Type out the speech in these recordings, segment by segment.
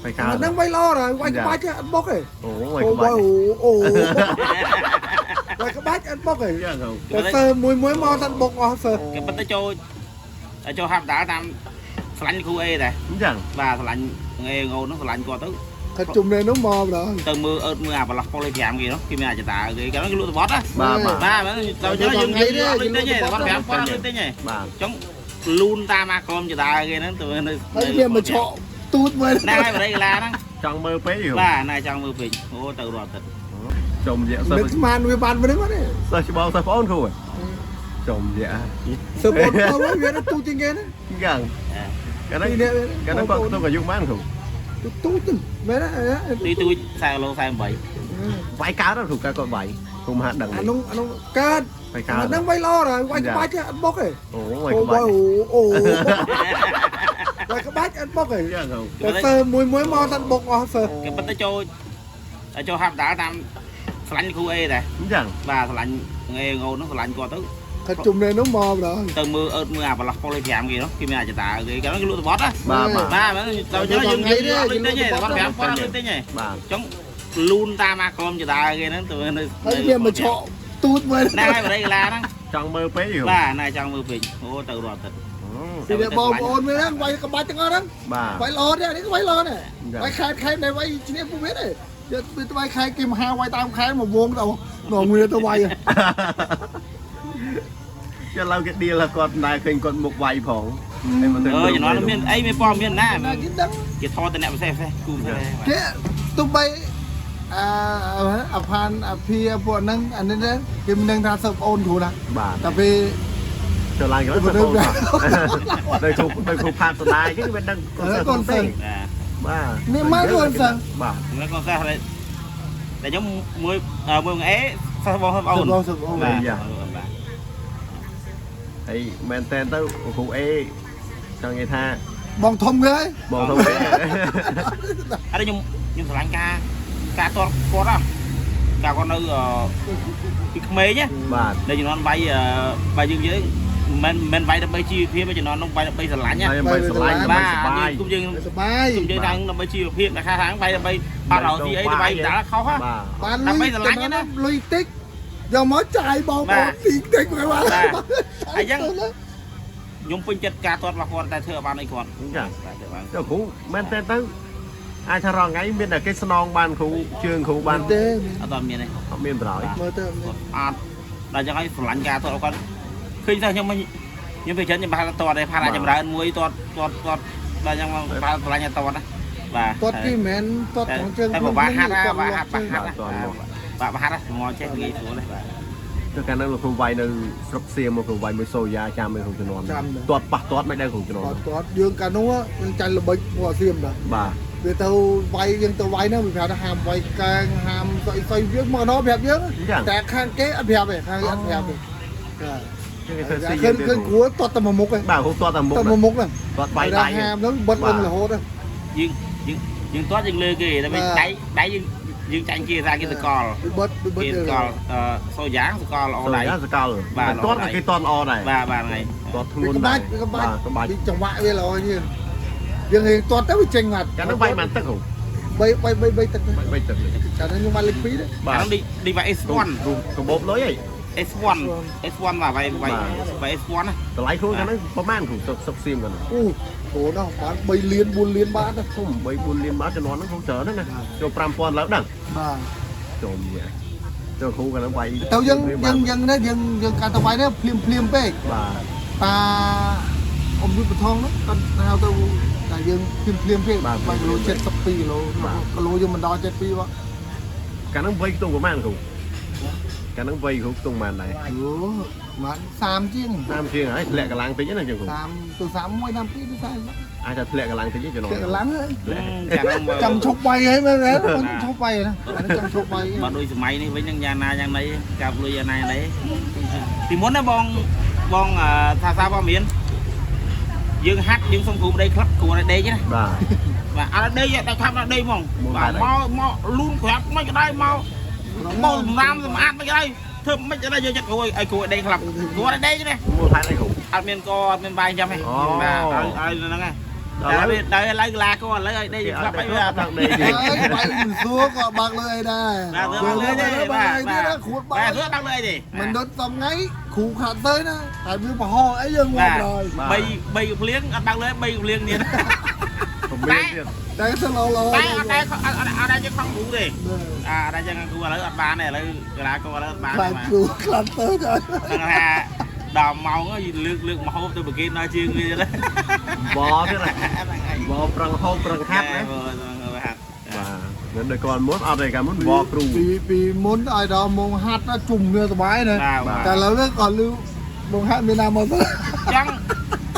វាយកើត ហ្នឹងវាយល្អដែរវាយក្បាច់អត់បុកទេ អូវាយ អូ ក្បាច់ អូវាយក្បាច់អត់បុកទេ យ៉ាងគ្រូ តែសើមួយមួយមកតែបុកអស់សើ គេប៉ុន្តែចូលចូលហាប់ដាតាមស្រឡាញ់គ្រូអេដែរ អញ្ចឹង បាទស្រឡាញ់អេងអូននោះស្រឡាញ់គាត់ទៅ គាត់ជុំនៅនោះមកដល់ ទៅមើលអឺតមើលអាប្រឡោះប៉ុល5គេនោះគេមានអាចតាគេគេលក់សបត់ណា បាទបាទ បាទទៅយើងយើងអត់លុយទិញទេសបត់5000អត់លុយទិញទេ បាទ អញ្ចឹងលូនតាមអាក្រុមចតាគេហ្នឹងទៅនៅ ហើយវាមកឆក់ទូតមើល ណាហើយបរិយាឡាហ្នឹង ចង់មើលពេកគ្រូ បាទណាចង់មើលពេកអូទៅរត់ទឹក ចំយៈសិ នឹក ស្ស ស្មានវាបានវិញហ្នឹងទេ សិស្សច្បងសិស្សប្អូនគ្រូចំយៈ សើបងទៅវាទូតជាងគេណា អញ្ចឹងកាល ពី ហ្នឹង នេះ កាលហ្នឹងគាត់ក្នុងអាយុប៉ុន្មានគ្រូ ទូតមែនទេ ទីទូច40គីឡូ48 វាយកើតគ្រូកាលគាត់វាយគ្រូមហាដឹង អានោះអានោះកើត វាយកើត អាហ្នឹងវាយល្អដែរវាយក្បាច់អត់បុកទេ អូវាយ អូ ក្បាច់ អូវាយក្បាច់អត់បុកទេ យ៉ាងគ្រូ តែសើមួយមួយមកតែបុកអស់សើ គេប៉ុន្តែចូលចូលហាប់ដាតាមស្រឡាញ់គ្រូអេដែរ អញ្ចឹង បាទស្រឡាញ់អេងអូននោះស្រឡាញ់គាត់ទៅ គាត់ជុំនៅនោះមកដល់ ទៅមើលអឺតមើលអាប្រឡោះប៉ុល5គេនោះគេមានអាចតាគេគេលក់សបត់ណា បាទបាទ បាទទៅយើងយើងអត់លុយទិញទេសបត់5000អត់លុយទិញទេ បាទ អញ្ចឹងលូនតាមអាក្រុមចតាគេហ្នឹងទៅនៅ ហើយវាមកឆក់ទូតមើល ណាហើយបរិយាឡាហ្នឹង ចង់មើលពេកគ្រូ បាទណាចង់មើលពេកអូទៅរត់ទឹក ពីបងប្អូនមើលហ្នឹងវាយក្បាច់ទាំងអស់ហ្នឹង បាទ វាយល្អទេនេះវាយល្អទេវាយខែតខែតដែលវាយឈ្នះពុះវាទេយកទៅវាយខែគេមហាវាយតាមខែមកវងទៅនងវាទៅវាយ ចុះឡើយគេឌីលគាត់មិនដែលឃើញគាត់មុខវាយផងហើយមកទៅ អឺជំនាន់មានអីមានព័ត៌មានណា ណាគេដឹង គេថតតែអ្នកពិសេសពិសេសគូពិសេស គេទោះបីអាអាផានអាភាពួកហ្នឹងអានេះគេមិនដឹងថាសិស្សប្អូនគ្រូណា បាទ តែពេល ចូលឡើងគេទៅបងទៅគ្រូទៅគ្រូផាតសដាយគេមិនដឹង កូនសិស្ស បាទ បាទ នេះមកកូនសិស្ស បាទ ហ្នឹងកូនសិស្សតែខ្ញុំមួយមួយអេសិស្សបងប្អូន បងសិស្សប្អូន បាទ ហើយមែនតើទៅគ្រូអេចង់និយាយថា បងធំគេ បងទៅពេក អត់ខ្ញុំស្រឡាញ់ការការតតគាត់ហ៎ការគាត់នៅពីក្មេងណា បាទ នៅជំនាន់វាយបាយយើងយើងមិនមិនវាយដើម្បីជីវភាពជំនាន់នោះវាយដើម្បីស្រឡាញ់ណា ហើយដើម្បីស្រឡាញ់ដើម្បី បាទ សប្បាយ គុំយើង សបាយ គុំយើងថាដើម្បីជីវភាពតែខាងវាយដើម្បីអត់រកស៊ីអីទៅវាយដល់ខុសហ៎ បាទ បាន ដើម្បីស្រឡាញ់ណា លុយតិចយកមកចាយបងប្អូនទីតិចមកបាន អញ្ចឹងខ្ញុំពេញចិត្តការទាត់របស់គាត់តែធ្វើឲ្យបានអីគាត់ អញ្ចឹង បាទធ្វើបាន ចុះគ្រូមែនតើទៅអាចថារងថ្ងៃមានតែគេស្នងបានគ្រូជើងគ្រូបាន ទេ អត់មានទេ អត់មានប្រយ មើលទៅ គាត់អត់ដល់ចឹងហើយស្រឡាញ់ការទាត់របស់គាត់ឃើញថាខ្ញុំខ្ញុំទៅចិនខ្ញុំបានទាត់ទេផាត់អាចចម្រើនមួយទាត់ទាត់ទាត់ដល់ចឹងមកបានស្រឡាញ់ទាត់ណាបាទ ទាត់គេមិនមែនទាត់ក្នុងជើង តែបបាហាត់បាហាត់បាហាត់បាទបាហាត់មកចេះនិយាយស្រួលទេបាទ ចុះកាលនោះលោកគ្រូវាយនៅស្រុកសៀមមកគ្រូវាយមួយសូយ៉ាចាំមួយគ្រូជំនាន់ទាត់ប៉ះទាត់មិនដែរគ្រូជំនាន់ ទាត់យើងកាលនោះយើងចាញ់ល្បិចពួកអាសៀមដែរ បាទ វាទៅវាយយើងទៅវាយហ្នឹងវាប្រាប់ថាហាមវាយកែងហាមស្អីស្អីវាមកណោប្រាប់យើងតែខាងគេអត់ប្រាប់ទេខាងគេអត់ប្រាប់ទេបាទ គេធ្វើស៊ី ឃើញឃើញគ្រូទាត់តែមួយមុខឯង បាទគ្រូទាត់តែមុខ តែមួយមុខហ្នឹង ទាត់វាយដៃ ហាមហ្នឹងបិទនឹងរហូត យើងយើងយើងទាត់យើងលើគេតែវិញដៃដៃយើងយើងចាញ់គេថាគេសកល បិទបិទ គេសកលអឺសូយ៉ាសកលល្អ សូ ដៃ យ៉ាសកល បាទ ទាត់ក៏គេទាត់ល្អដែរ បាទបាទហ្នឹងហើយ ទាត់ធ្ងន់ វាក្បា ដែរ ច់វាក្បាច់ បាទក្បាច់ វាចង្វាក់វាល្អជាងយើងរៀងទាត់ទៅវាចេញមក កាលនោះវាយបានទឹកគ្រូ បីបីបីបីទឹក វាយបីទឹក កាលនោះខ្ញុំបានលេខ2ទេ បាទ អានោះឌីវ៉ា S1 គ្រូកាបូបលុយអី S1 S1 បាទវាយវាយវាយ S1 ណា តម្លៃគ្រូកាលនោះប្រហែលគ្រូសុកសុកសៀមកាលនោះ អូគ្រូនោះបាន3លាន4លានបាតណា ធំ3 4លានបាតជំនាន់ហ្នឹងគ្រូច្រើនណាស់ណាចូល5000ឡើងដឹង បាទ ចូលយចូលគ្រូកាលនោះវាយ ទៅយើងយើងយើងនេះយើងយើងកាលទៅវាយនេះភ្លាមភ្លាមពេក បាទ តាអ៊ំយុទ្ធបថងនោះគាត់ហៅទៅតែយើងភ្លាមភ្លាមពេក3គីឡូ72គីឡូគីឡូយើងមិនដល់72បង កាលនោះវាយខ្ទង់ប្រហែលគ្រូកាលនោះវាយគ្រូខ្ទង់ប្រហែលដែរ អូបាន30ជាង តាមជាងហើយធ្លាក់កម្លាំងតិចណាជាងគ្រូ 30ទៅ31 32ទៅ40 អាចថាធ្លាក់កម្លាំងតិចជំនាន់ តែកម្លាំងហើយ ធ្លាក់ ចាំមើល ចាំឈប់បាយហើយមែនទេឈប់បាយណាអានេះចាំឈប់បាយ បើដូចសម័យនេះវិញហ្នឹងយ៉ាងណាយ៉ាងណីកាប់លុយយ៉ាងណាយ៉ាងណីពីមុនណាបងបងថាសារបងមានយើងហាត់យើងសុំគ្រូប្តីក្លឹបគ្រូឲ្យដេកណា បាទ បាទអត់ដេកតែខាប់ដល់ដេកហ្មងបាទមកមកលូនក្រាបមិនក៏ដែរមកមកសម្រាមសម្អាតមិនក៏ដែរធ្វើមិនក៏ដែរយកចិត្តគ្រូឲ្យគ្រូឲ្យដេកក្លឹបគ្រូឲ្យដេកណា មូលហេតុអីគ្រូ អត់មានកអត់មានបាយចាំទេបាទឲ្យឲ្យហ្នឹង ដល់ពេលដល់ឥឡូវកីឡាករឥឡូវឲ្យដេកក្លឹបអីវា អត់ដេកទេ ហើយបាយមិនសួរក៏បាក់លុយអីដែរ បាទបាក់លុយទេ បា បាទ ក់លុយទេគ្រូបា បាទ ក់ គឺបាក់លុយទេ មិនដុតសំថ្ងៃគ្រូខាត់ទៅណាហើយវាប្រហោអីយើងងាប់ហើយ បីបីភ្លៀងអត់បាក់លុយបីភ្លៀងទៀត ពមៀនទៀត តែទៅឡឡ តែអត់ដែរអត់អត់ដែរជាខំគ្រូទេអាអត់ដែរជាគ្រូឥឡូវអត់បានទេឥឡូវកីឡាករឥឡូវអត់បាន ខ្លាចគ្រូខ្លាចទៅចា ថាដល់ម៉ោងលើកលើកមកហូបទៅប្រគេនដល់ជើងវាទៅ បទៀតណាបប្រឹងហូបប្រឹងហាត់ណា ហាត់ បាទនៅកាលមុនអត់ទេកាលមុនបគ្រូ ពីមុនឲ្យដល់ម៉ោងហាត់ជុំគ្នាសប្បាយណាតែឥឡូវនេះក៏លឺម៉ោងហាត់មានណាមកទៅ ចង់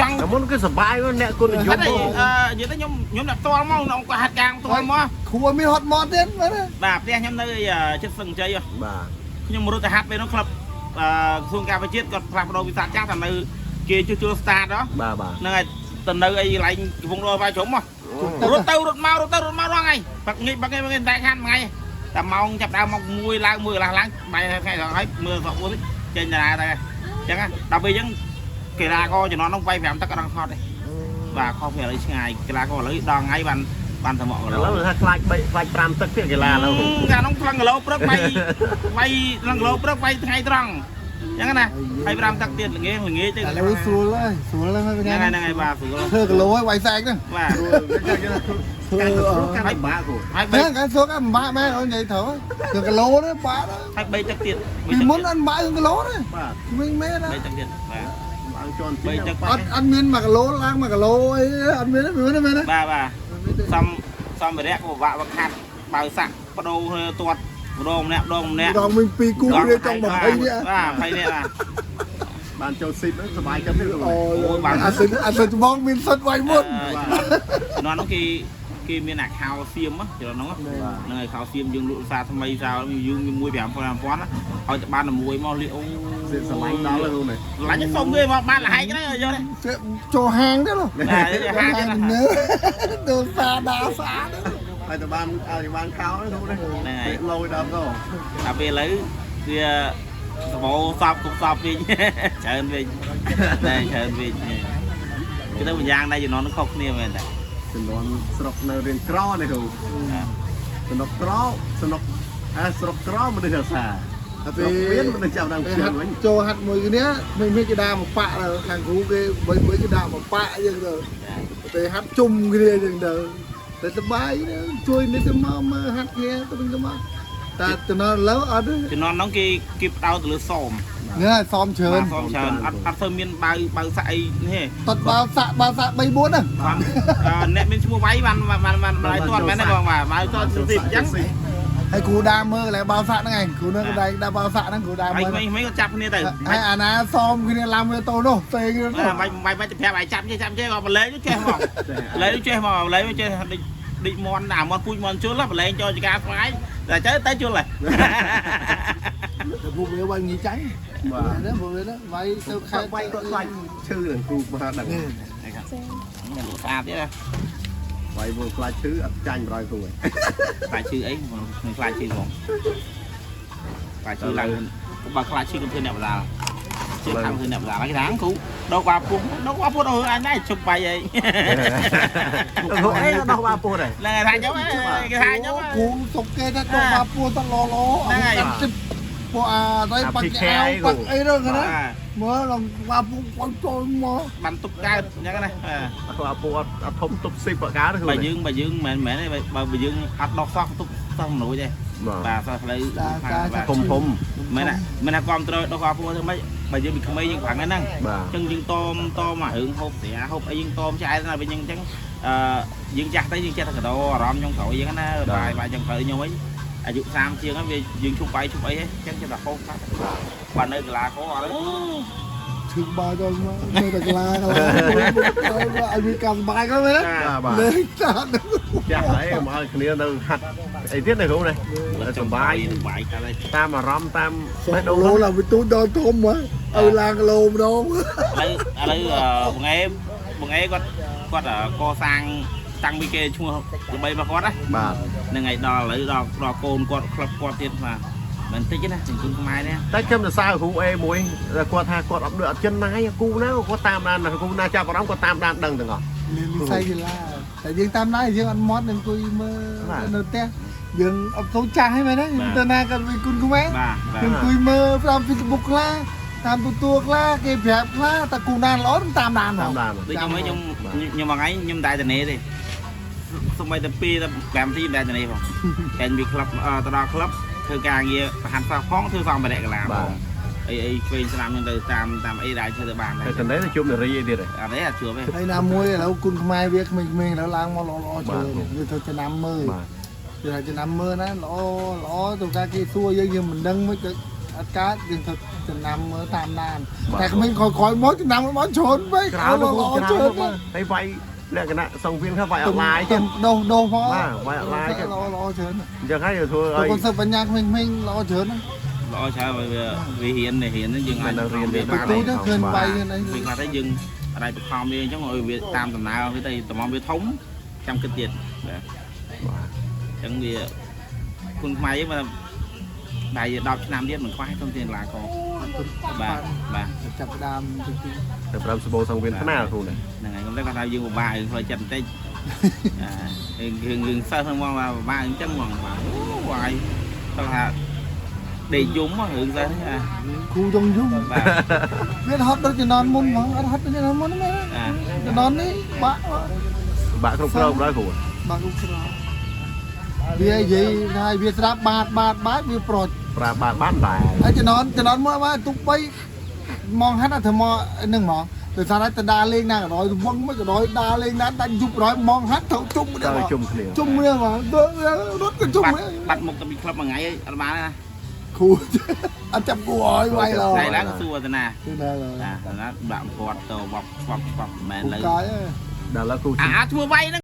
ចង់ កាលមុនគឺសប្បាយអ្នកគុណនិយម អឺនិយាយទៅខ្ញុំខ្ញុំដាក់ផ្ទាល់មកខ្ញុំក៏ហាត់កាងផ្ទាល់មក គ្រូមានហត់មកទៀតមើល បាទផ្ទះខ្ញុំនៅចិត្តសឹងជ័យ បាទ ខ្ញុំរត់ទៅហាត់ពេលនោះក្លឹបអឺក្រសួងការពារជាតិគាត់ផ្លាស់ប្ដូរវិសាចាស់តែនៅគេជួសជុលស្តាតហ៎ បាទបាទ ហ្នឹងហើយទៅនៅអីកន្លែងកំពង់ដល់វាយជ្រុំហ៎រត់ទៅរត់មករត់ទៅរត់មករងថ្ងៃបាក់ងាយបាក់ងាយបាក់ងាយតែខានមួយថ្ងៃតែម៉ោងចាប់ដើមម៉ោង1ឡើង1កន្លះឡើងបាយថ្ងៃដល់ហើយមើលសក់មួយចេញតាទៅអញ្ចឹងដល់ពេលអញ្ចឹងកីឡាករជំនាន់នោះវាយ5ទឹកអត់ដល់ហត់ទេបាទខុសពីឥឡូវឆ្ងាយកីឡាករឥឡូវដល់ថ្ងៃបានបានតែមកគី ឥ ឡូ ឡូវថាខ្លាច3ខ្លាច5ទឹកទៀតកីឡាឥឡូវ កាលនោះថ្លឹងគីឡូព្រឹកវាយវាយថ្លឹងគីឡូព្រឹកវាយថ្ងៃត្រង់អញ្ចឹងណាហើយ5ទឹកទៀតល្ងាល្ងាទៅ ឥឡូវស្រួលហើយស្រួលហើយ ហ្នឹងហើយហ្នឹងហើយបាទស្រួល ធ្វើគីឡូហើយវាយសែកហ្នឹង បាទ ការស្រួលការពិបាកគ្រូ ហើយ ហ្នឹងការស្រួលការពិបាកមែនអូននិយាយត្រូវធ្វើគីឡូនេះបាក់ ហើយ3ទឹកទៀត ពីមុនអត់បាក់គីឡូទេ បាទ វិញមែនណា 3ទឹកទៀតបាទ ឡើងជន់ 3ទឹក អត់អត់មាន1គីឡូឡើង1គីឡូអីអត់មានទេមែនទេ បាទបាទសំសំភារៈក៏ពិបាកវឹកហាត់បើសាក់បដូរទាត់ម្ដងម្នាក់ម្ដងម្នាក់ ដងវិញពីរគូគ្នាចង់20នាក់ បាទ20នាក់បាទ បានចូលស៊ីបហ្នឹងសប្បាយចិត្តទេ អូយអាសិនអាសិនច្បងមានសិតវាយមុន ជំនាន់នោះគេគេមានអាខោសៀមជំនាន់នោះហ្នឹងហើយខោសៀមយើងលក់សារថ្មីសារយើងមួយ5000 5000ឲ្យតែបានតែមួយមកលីអូ សៀមស្រឡាញ់ដល់ហ្នឹងនេះ ស្រឡាញ់សុំគេមកបានលហែកហ្នឹងយកទេ ចូលហាងទេលោ បាទហាងទេ មើលទៅសាដាសា ហើយតែបានឲ្យបានខោហ្នឹងនេះលយដល់ទៅ ដល់ពេលឥឡូវវាសបោសពគុំសពវិញច្រើនវិញតែច្រើនវិញគឺទៅម្យ៉ាងដែរជំនាន់នោះខុសគ្នាមែនតា ជំនាន់ស្រុកនៅរៀងក្រនេះគ្រូសំណុកក្រសំណុកអាស្រុកក្រមនុស្សអាសា ដល់ ស្រុកមានមនុស្សចាប់ដើម ពេល ជឿវិញ ចូលហាត់មួយគ្នាមិនមានគេដាក់មកប៉ាក់ដល់ខាងគ្រូគេបីបីគេដាក់មកប៉ាក់យើងទៅពេលហាត់ជុំគ្នាយើងទៅតែសប្បាយជួយនេះទៅមកមើលហាត់គ្នាទៅវិញទៅមកតែតំណលើអត់ទេ ជំនាន់នោះគេគេផ្ដោតទៅលើសម នេះសមច្រើន សមច្រើនអត់អត់សូវមានបាវបាវសាក់អីនេះ តត់បាល់សាក់បាល់សាក់3 4ហ្នឹង បានអ្នកមានឈ្មោះវាយបានបានបានបានទាត់មែនទេបងបាទបាយទាត់ទីអញ្ចឹង ហើយគ្រូដាមើលកន្លែងបាល់សាក់ហ្នឹងឯងគ្រូនៅកន្លែងដាក់បាល់សាក់ហ្នឹងគ្រូដា ហើយ មើល ក្មេងៗក៏ចាប់គ្នាទៅ ហើយអាណាសមគ្នាឡើងវាទៅនោះផ្សេងគ្នា បាទបាច់បាច់បាច់ទៅប្រាប់ឲ្យចាប់ចេះចាប់ចេះក៏បលែងចេះហ្មងបលែងចេះហ្មងបលែងចេះដូចដូចមន់អាមន់ពូជមន់ជុលបលែងចូលចការស្វាយតែទៅទៅជុលហ៎ តែពួកវាវាយងាយចាញ់ បាទ ណាពួកវាណាវាយទៅខែ វាយគាត់ខ្លាចឈឺនឹងគ្រូមកដឹង នេះ មានលក់ស្អាតទៀតណា វាយមកខ្លាចឈឺអត់ចាញ់100គ្រូឯង ខ្លាចឈឺអីមិនខ្លាចឈឺហ្មងខ្លាចឈឺឡើងបើខ្លាចឈឺក៏ធ្វើអ្នកបដាលជឿខាងធ្វើអ្នកបដាលគេថាគ្រូដោកបាពុះដោកបាពុះដល់អញដែរជប់បាយអី គ្រូអីដោះបាពោះដែរ ហ្នឹងហើយថាខ្ញុំគេថាខ្ញុំ គ្រូសុកគេថាដកបាពោះតឡឡ ហ្នឹងហើយ កាត់ទឹកពួកអាអីបាក់អាវបាក់អីហ្នឹងណាមើលឡើងបាពោះគាត់ចូលមក បានទុកកើតអញ្ចឹងណា បាពោះអត់អត់ធំទប់ស៊ីបកើតគ្រូ បើយើងបើយើងមិនមែនទេបើយើងអត់ដោះសោះទុកសោះមិនរួចទេបាទសោះផ្លូវ ធំធំ មែនណាមែនណាគ្រប់ត្រូវដោះបាពោះធ្វើម៉េចបើយើងពីក្មេងយើងខ្លាំងហ្នឹង បាទ អញ្ចឹងយើងតមតមអារឿងហូបស្រាហូបអីយើងតមឆ្អែតណាវិញអញ្ចឹងអឺយើងចាស់ទៅយើងចេះតែកដោអារម្មណ៍ចុងក្រោយអញ្ចឹងណាបាយបាយចុងក្រោយខ្ញុំអីអាយុ30ជាងហើយវាយើងឈប់បាយឈប់អីហ៎អញ្ចឹងចេះតែហូបខ្លះបាទនៅកីឡាករអត់ទេ ឈឺបាចូលមកនៅតែក្លាក្លាឲ្យវាកម្មបាយគាត់មែនណា បាទបាទ លេងតា ចាស់ហើយមកឲ្យគ្នានៅហាត់អីទៀតណាគ្រូនេះសប្បាយ សបាយកើតហើយ តាមអារម្មណ៍តាម បេះដូងឡូឡើងវាទូដល់ធំហ៎ឲ្យឡើងគីឡូម្ដង ឥឡូវឥឡូវបងអេបងអេគាត់គាត់កសាងតាំងពីគេឈ្មោះល្បីរបស់គាត់ណា បាទ ហ្នឹងហើយដល់ឥឡូវដល់ដល់កូនគាត់ក្លឹបគាត់ទៀតបាទមិនតិចទេណាសង្គមខ្មែរនេះ តែខ្ញុំសរសើរគ្រូអេមួយគាត់ថាគាត់អត់ដូចអត់ចិនណាយគូណាគាត់តាមដានគូណាចាប់អារម្មណ៍គាត់តាមដានដឹងទាំងអស់ មានវិស័យកីឡាតែយើងតាមណាយើងអត់មត់នឹងអង្គុយមើលនៅផ្ទះយើងអត់សូវចាស់ហ្នឹងមែនទេទៅណាក៏វាគុណខ្មែរ បាទបាទ យើងអង្គុយមើលតាម Facebook ខ្លះតាមទូទួលខ្លះគេប្រាប់ខ្លះតែគូណានល្អតាមដានហ្មង តាមដាន ដូចខ្ញុំខ្ញុំខ្ញុំមួយថ្ងៃខ្ញុំតែតនេទេសូម្បីតែ2ទៅ5នាទីតែតនេផងតែពីក្លឹបទៅដល់ក្លឹបធ្វើការងារប្រហាន់សោះផងធ្វើសម្ភារៈកីឡាផងអីអីឆ្វេងស្ដាំហ្នឹងទៅតាមតាមអីដែលធ្វើទៅបាន តែតនេះទៅជួបនារីអីទៀតហ៎ អត់ទេអត់ជួបទេ ហើយណាមួយឥឡូវគុណខ្មែរវាក្មេងៗឥឡូវឡើងមកល្អល្អច្រើនយើងធ្វើចំណាំមើល បាទ យើងថាចំណាំមើលណាល្អល្អទៅការគេសួរយើងយើងមិនដឹងមិនក៏អត់កើតយើងធ្វើចំណាំមើលតាមដានតែក្មេងក្រោយៗមកចំណាំមកច្រើនពេក ច្រើន ល្អ ទៅ ច្រើន ច្រើនហើយវាយលក្ខណៈសង្វៀនខ្លះវាយអនឡាញ ទៅ ទៀត ដោះដោះផង បាទវាយអនឡាញទៀត ល្អល្អច្រើន អញ្ចឹងហើយធ្វើឲ្យ ទៅកូនសិស្សបញ្ញាក្មេងៗល្អច្រើនណា ល្អច្រើនវាវារៀនរៀនយើងអាច រៀន វា ទៅទូទៅឃើញបាយឃើញអី ពេលខ្លះទៅយើងអត់បខំវាអញ្ចឹងឲ្យវាតាមដំណើរវាទៅតម្រាំវាធំចាំគិតទៀតបាទ បាទ អញ្ចឹងវាគុណខ្មែរយើងមកដៃ10ឆ្នាំទៀតមិនខ្វះទេទៀនកីឡាករបាទបាទ ចាប់ដើមទៅទី តែប្រាំសបោសង្វៀនថ្នាលគ្រូនេះ ហ្នឹងហើយខ្ញុំតែគាត់ថាយើងពិបាករឿងផ្លូវចិត្តបន្តិចអារឿងរឿងសិស្សហ្នឹងមកពិបាកអញ្ចឹងហ្មងបាទអូវាយគាត់ថាដេកយំរឿងសិស្សអា គ្រូយងយំ បាទ វាហត់ដូចជំនាន់មុនហ្មងអត់ហត់ដូចជំនាន់មុនទេ អា ជំនាន់នេះបាក់ បាក់គ្រប់គ្រងដល់គ្រូ បាក់គ្រប់គ្រងវានិយាយថាវាស្រាប់បាតបាតបាតវាប្រូច ប្រាបាទបានដែរ ហើយជំនាន់ជំនាន់មកមកទុកបីមកហាត់អត់ធ្វើមកនឹងហ្មងដោយសារតែតដាលេងណាក៏ដោយវងមិនក៏ដោយដាលេងណាដាច់យប់រយមកហាត់ត្រូវជុំគ្នា ទៅជុំគ្នា ជុំគ្នាហ្មងរត់ក៏ជុំ បាត់ គ្នា បាត់មុខទៅពីក្លឹបមួយថ្ងៃអត់បានណា គ្រូអត់ចាប់គួរឲ្យវាយឡើ ថ្ងៃ យ ឡើងសួរតាណា គឺណា តាណាបាក់គាត់ទៅវ៉ាប់ស្វាប់ស្វាប់មិនមែនលើ កាយ ដល់ឡើយគ្រូ អាធ្វើវាយហ្នឹង